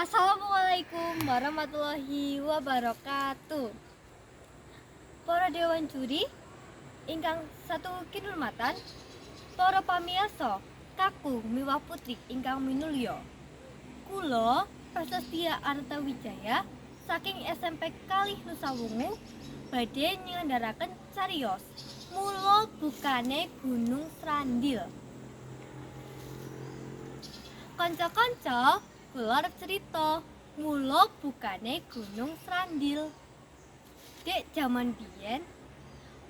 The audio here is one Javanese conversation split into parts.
Assalamualaikum warahmatullahi wabarakatuh. Para dewan juri ingkang satu kinurmatan, para pamiyarsa, kakung miwah putri ingkang minulya. Kula Prasastia Artawijaya saking SMP Kalih Nusawungu badhe nyengandharaken cariyos Mula Bukane Gunung Srandil. Kanca-kanca, kula arep cerita mula bukane Gunung Srandil. Dek jaman biyen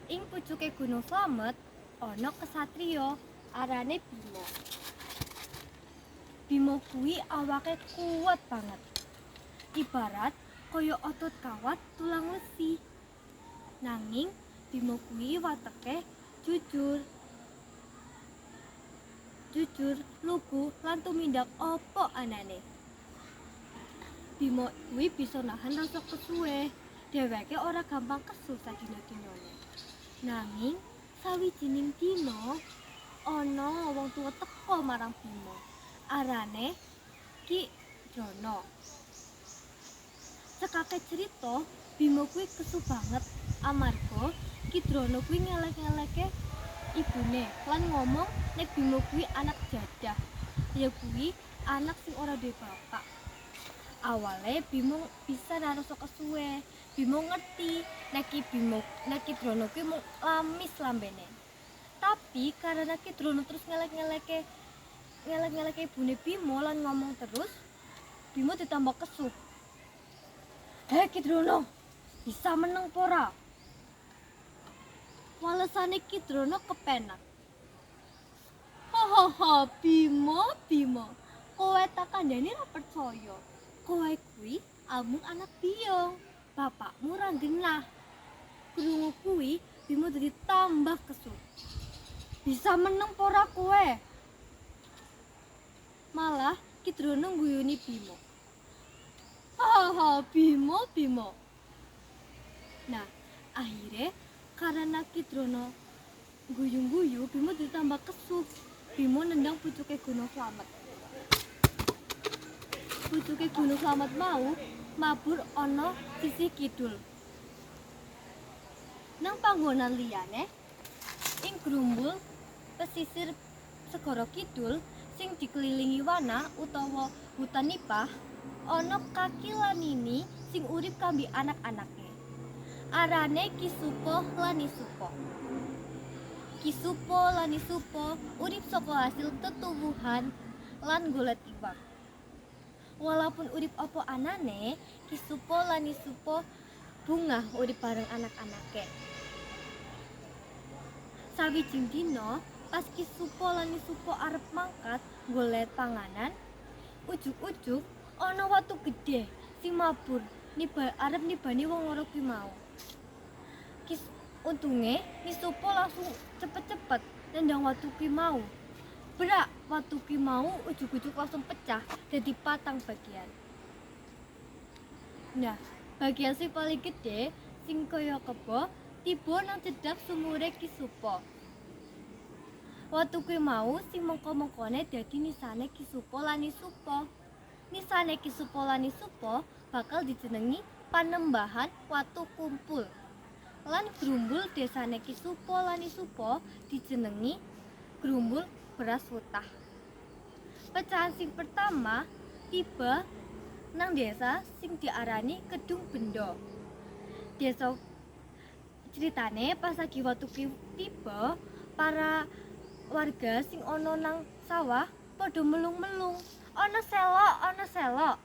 ing pucuke Gunung Slamet ana kesatriya arane Bima. Bima kuwi awake kuat banget. Ibarat kaya otot kawat tulang wesi. Nanging Bima kuwi wateke jujur. Jujur, lugu lan tumindak apa anane. Bima kuwi bisa nahan rasa kesuwe. Dheweke ora gampang kesu sadina-dinane. Nanging sawijining dina ana wong tuwa teka marang Bima. Arane Ki Drona. Cekake cerita, Bima kuwi kesu banget amarga Ki Drona kuwi ngelek-ngeleke ibune lan ngomong nek Bima kuwi anak jadah. Ya kuwi anak sing ora duwe bapak. Awale Bima bisa nahan rasa kesuwe. Bima ngerti nek Ki Bima nek Ki Drona kuwi mung lamis lambene. Tapi karena Ki Drona terus ngelek-ngeleke ibune Bima lan ngomong terus, Bima ditambah kesuh. "Hei Ki Drona, bisa meneng pora?" Walesane Ki Drona kepenak. "Hahaha, Bima, Bima, kowe tak kandhani ora percaya. Kowe kuwi amung anak biyung. Bapakmu ra genah." Krungu kuwi, Bima dadi tambah kesuh. "Bisa meneng pora kowe?" Malah Ki Drona ngguyoni Bima. "Hahaha, Bima, Bima." Nah, akhirnya karena Ki Drona guyu-guyu, Bima ditambah kesuh. Bima nendang pucuke Gunung Slamet. Pucuke Gunung Slamet mau mabur ana sisih kidul. Nang panggonan liyane, ing grumbul pesisir segara kidul sing dikelilingi wana utawa hutan nipah, ana kaki lan nini sing urip kambi anak-anake. Arane Ki Supo lan Nisupo. Ki Supo lan Nisupo urip saka hasil tetuwuhan lan golet iwak. Walaupun urip apa anane, Ki Supo lan Nisupo bungah urip bareng anak-anake. Sawijing dina, pas Ki Supo lan Nisupo arep mangkat golek panganan, ujug-ujug ana watu gedhe sing mabur niba arep nibani wong loro kuwi mau. Kis untunge Nisupo langsung cepet-cepet nendang watu kuwi mau. Brak, watu kuwi mau ujug-ujug langsung pecah dadi patang bagian. Nah, bagian sing paling gede sing kaya kebo tiba nang cedhak sumure Ki Supo. Watu kuwi mau sing mengko-mengkone dadi nisane Ki Supo lan Nisupo. Nisane Ki Supo lan Nisupo bakal dijenengi Panembahan Watu Kumpul. Lan grumbul desane Ki Supo lan Nisupo dijenengi Grumbul Beras Wutah. Pecahan sing pertama tiba nang desa sing diarani Kedung Bendo. Desa ceritane pas lagi watu kuwi tiba, para warga sing ana nang sawah padha melung-melung. "Ana selok, ana selok."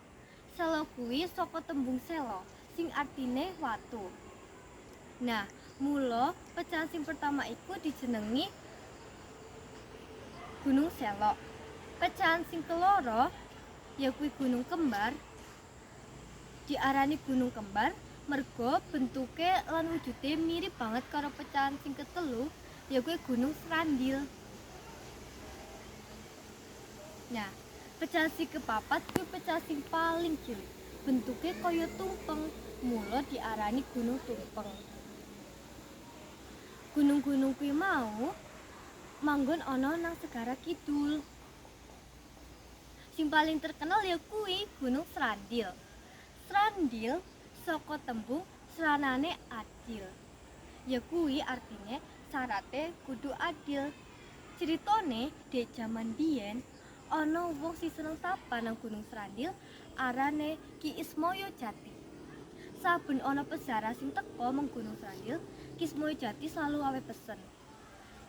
Selok kuwi saka tembung selo sing artine watu. Nah, mula pecahan sing pertama iku dijenengi Gunung Selok. Pecahan sing keloro ya kuwi Gunung Kembar. Diarani Gunung Kembar merga bentuke lan wujude mirip banget karo pecahan sing ketelu ya kuwi Gunung Srandil. Nah, pecahan sing kepapat kuwi pecahan sing paling cilik. Bentuke kaya tumpeng, mula diarani Gunung Tumpeng. Gunung-gunung kuwi mau manggon ana nang segara kidul. Sing Sing paling terkenal ya kuwi Gunung Srandil. Srandil saka tembung sranane adil. Ya kuwi artine syarate kudu adil. Critane dek jaman biyen ana wong sing seneng tapa nang Gunung Srandil, arane Ki Ismoyo Jati. Saben ana peziarah sing teka meng Gunung Srandil, Ki Ismoyo Jati selalu awe pesen.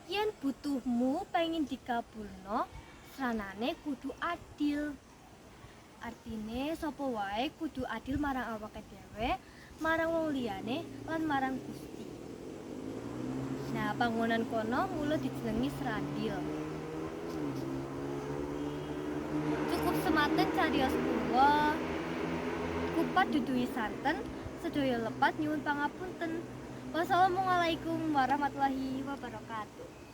Yen butuhmu pengen dikabulno, sranane kudu adil. Artine sapa wae kudu adil marang awake dhewe, marang wong liyane lan marang Gusti. Nah, panggonan kono mula dijenengi Srandil. Cukup semanten cariyos kula. Kupat duduhi santen, sedaya lepat nyuwun pangapunten. Wassalamualaikum warahmatullahi wabarakatuh.